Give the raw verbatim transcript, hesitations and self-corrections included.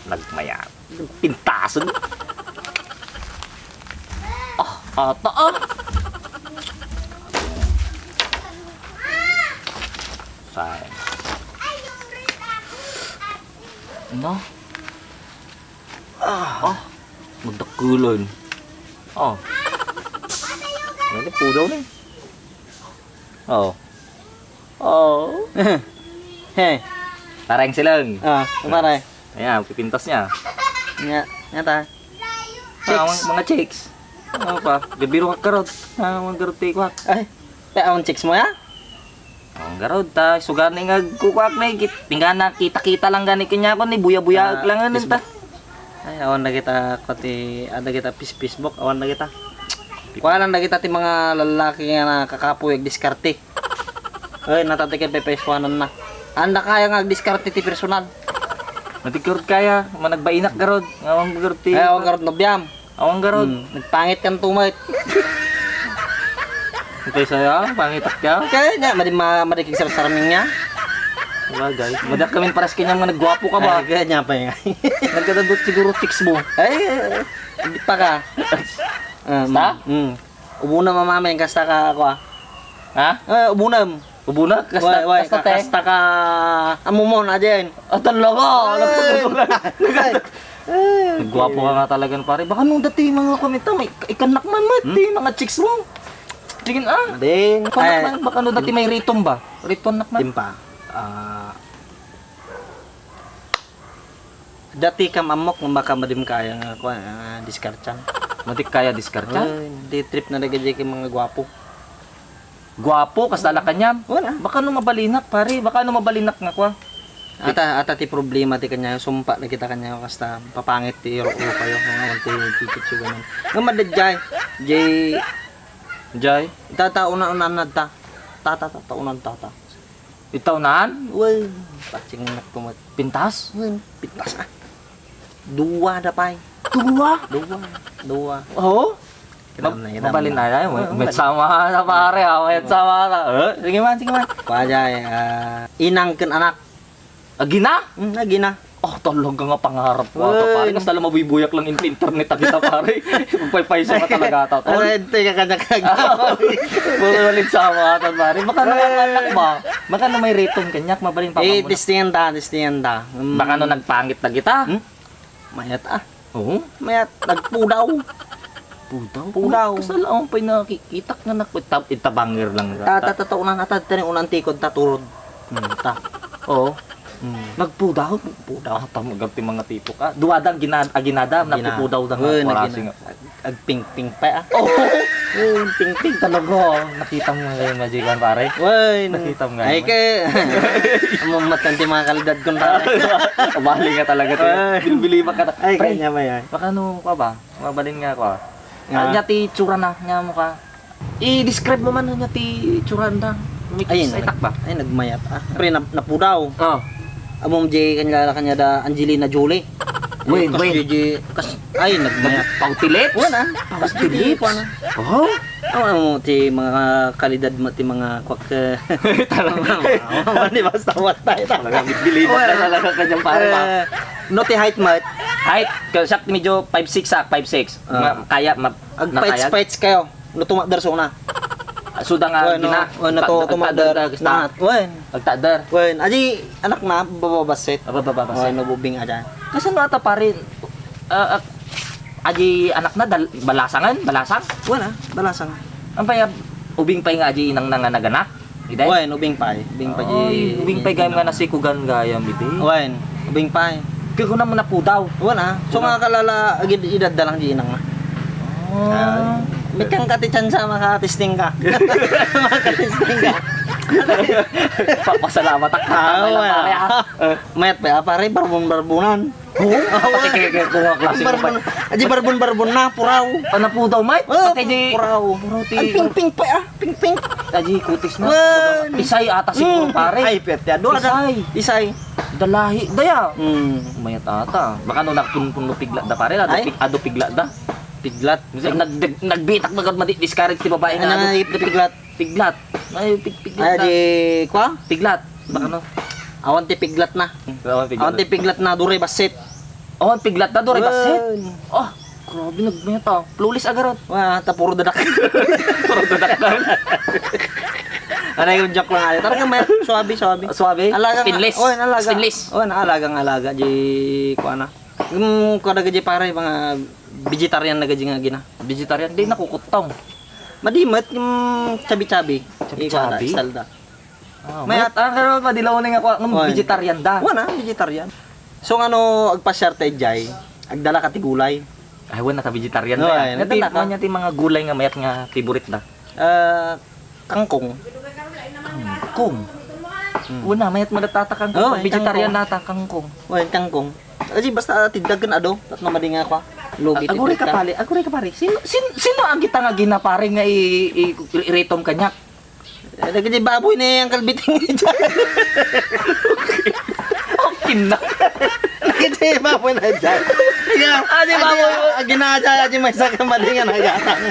Nagmayat. Pintasen. Ah, ata, ah. Say. No? Ah, magdakkelan. Oh. Ano, pudaw na eh. Oh. Oh. He. Pareng sileng. Ah, pare. Ayan, pipintas niya. Nga, nga ta. Ah, chicks. Mga, mga chicks. Ano pa? Gabiro ka karot. Ah, mga garot ti kuak. Ay, pe, ang chicks mo ya? Ang garot, ta, sugani nga kukuak na ikit. Tingga na, kita-kita lang gani kanya ko, ni buya-buya Ah, lang ano ta. Facebook. Ay, awan na kita, pati, ada kita pis-, Facebook, awan na kita. Kuha lang na kita ti mga lalaki nga nakakapoy, agdiskarte. Ay, natatikin, pepesuanan na. Anda kaya nga agdiskarte ti personal. Matigkarod kaya, managbainak garod, nga awan garod ti Ay, awan garod nobyam. Awan garod. Hmm, nagpangit kan tumit. Okay sa'yo, pangitak ka? Kaya niya, madi ma-, madi kagsarsarming niya. Sabagay. Madi kami pares kanya nga naggwapo ka ba? Ay, kaya niya pa nga. Nagkadandot siguro chicks mo. Ay, eh, eh, di pa ka. Ah, Basta? Mm. Ubuna mamamay, kasta ka, ako ah. Ha? Eh, ubunam. Ubuna? Kasta, Way, way, kasta ka, te? Kasta ka, amumon, ajen. Ah, talaga? Ay. Nagkadandot. Ay. Nagwapo ka nga talagan, pare. Baka nung dati mga kumita, may ikanak man, mat, Hmm? di, mga chicks mo. Sige, ah. Ding. Ikanak Ay. man, baka nung dati may ritom ba? Ritom nak man. Timpa. Ah, dati kam ammok nga baka madim kaya nga, kuwan, ah, diskartsan. Madik kaya diskartsan? Ay, di trip na lagi di kay mga gwapo. Guwapo, kasta la kaniam. Wala. Baka no mabalinak, pare. Baka no mabalinak nga kwa. Ata, ata ti problema ti kaniam. Sumpa na kita kaniam. Kasta papangit ti iro-iro kayo. Mga awan ti chichit siya ganun. Nga madadjay. Jay. Jay? Tata, una, una, una, ta. Tata, tata, una, tata. Itaw naan? Well, patsing na kumat. Pintas? Well, pintas ah. Dua da pay. Dua? Dua. Dua. Oo? Kinam Ma-, na, kinam mabalin na. na, ay, may, Oo, may mabalin. Sama na, pare, ah, may Oo. Sama na. Eh, sige man, sige man. Pajay, ah, inang ken anak. Agina? Hmm, agina. Oh, talaga nga pangarap ko ata, Uy. Pare. Kasta lang mabubuyak lang in internet, agita, pare. Magpaypayso ka talaga ata, tol. Ano, ente ka kanya kag- Mabalin sama ata, pare. Baka Uy. Nanganganak ba? Baka no may ritom kanyak, mabalin pa Eh, mo na. Testingan ta, testingan ta. Mm. Baka no nagpangit na kita? Hmm? Mayat ah. Oo. Mayat, nagpudaw. Pudaw? Pudaw. Kasal akong pa'y nakikitak nga nak-, ita-, itabangir lang. Ta, ta, ta, ta, unan, ata, tani, unan tikod, ta, turod. Hmm, ta. Oo. Hmm. Nagpudaw? Pudaw. Ah, tama, ganti mga tipo ka. Duwadang gina-, aginada, Gina-, nagpupudaw da nga, Uy, warasi nagina-, nga. Ag-, agpingping pa, ah. Oo. Uy, pingping. Talaga, oh. Nakita mo nga yung magikan, pare? Uy, Nakita mo nga Ay, naman. Kay, amo matan ti mga kalidad kon, pare. Bali nga talaga, te. Ay. Bilibak ka ta-, Ay, Pre, kanya may, ay. Baka no, kwa ba? Mabalin nga kwa. Nga? Ah, nya ti tsura na, nya mo ka. I-describe mo man nya ti tsura na. May Ay, kis-, ay, nag-, takba. Ay, nagmayat, ah. Pre, nap-, napudaw. Oh. Amom di kanya, kanya da Angelina Jolie. Wen, Kas wen. Di, di, kas, ay, nagmayat. Nagpautilit? Wala. Kas Pautilit? Di, kuwan, ah. Oh? Ano, ano, ti mga kalidad mo, ti mga kwak, eh. Talaga. Di basta-basta ito. Talaga, bilibak na Wala. Talaga kanyang pare, ba? Eh, no, ti height mo. Height, kasi medyo five six, ah, five six. Ah. Ma-, kaya, ma-, Ag nakaya? Fights-fights kayo. No, tumakder so na. Suda nga Wen, no, gina-, wen, no, ta-, tu-, tumakder. Tagtader ka, kasta. Wen. Tagtader. Wen, adi, anak na, bababasit. Ah, bababasit. Wen, no, bubing aja. Kasano ata, pare, ah, ah, adi anak na, dal-, balasangan? Balasang? Wen, ah, balasang. Ang payab, ubing pay nga adi inang na nga naganak? Ide? Wen, ubing pay. Ubing pay di Ay, ubing pay gayam nga nasikugan gayam ide. Wen, ubing pay. Kaya ko naman napudaw. Wen, ah. So, nga kalala, agid-, idadda lang di inang na. Ah. Ah, mikang ka ti tsansa, makatesting ka. Makatesting ka. Papasalamat ak Ah, pala, wala. Pare, ah. Eh. Mayat pa, ah, pare, barbon-barbonan. Oo, pati kaya, kaya kung ang klase mo Barbon, pa. Adi barbon-barbon na, puraw. Ah, napudaw, Mike? Oh, Pati di, puraw. Puraw ti, Ang pingping pa, ah, pingping. Adi kutis na. Wen. Isay ata siguro, Hmm. Pare. Ay, pwerte, ado, ada. Isay. Isay. Dalahi, daya. Hmm. Mayat ata. Baka no nagpunpun no piglat da, pare. Ado Ay. Pig-, ado piglat da. Piglat. Nag-, nag-, nagbitak na gud madi-discourage ti babae nga Ano ado na yung piglat? Piglat. Ay, pig-, piglat Ay, na. Di, kwa? Piglat. Baka no? Awan ti piglat na. Awan piglat. Awan ti piglat na, duri, basit. Oh, piglat da, do, ray bassit. Wen. Oh, grabe, nagmayat, ah. Flawless a garot. Wa, ta puro dadak. Puro dadak na. Anay, yung joke lang, ali. Talaga mayat, suabe, suabe. Suabe? Alagang, Stainless. Oh, alaga. Stainless. Oh, alagang alaga, di, kuana. Yung, kuana, di, pare, mga vegetarian na, di, nga gina. Vegetarian, di nakukuttong. Madimet, yung chabi-chabi. Chabi-chabi? Ikuana, style da. Ah, mayat, ah, pero madilaw na nga, kuan, vegetarian da. Wa na, vegetarian. So, ngano, agpasiar ta idiay, agdala ka ti gulay. Ay, wa na ka vegetarian da. Ay, nga ti, nagdala ka. Ania ti mga gulay nga mayat nga favorite da? Ah, kangkong. Kangkong? Hmm. Wa na, mayat madatta kangkong. Oh, vegetarian na ta kangkong. Wa, kangkong. Kasi basta tindagan ado, tapno madi nga kwa. Lugi ti tindagan. Aguray ka pare, aguray ka pare. Sino, sin-, sino ang kita nga ginapare nga i-, i-, iritom kaniak? Eh, dagiti baboy ni Uncle Biting. Okay na. Dagiti baboy na dyan. Ah, di baboy. Adi, adi, maysa ka madi nga nagatang.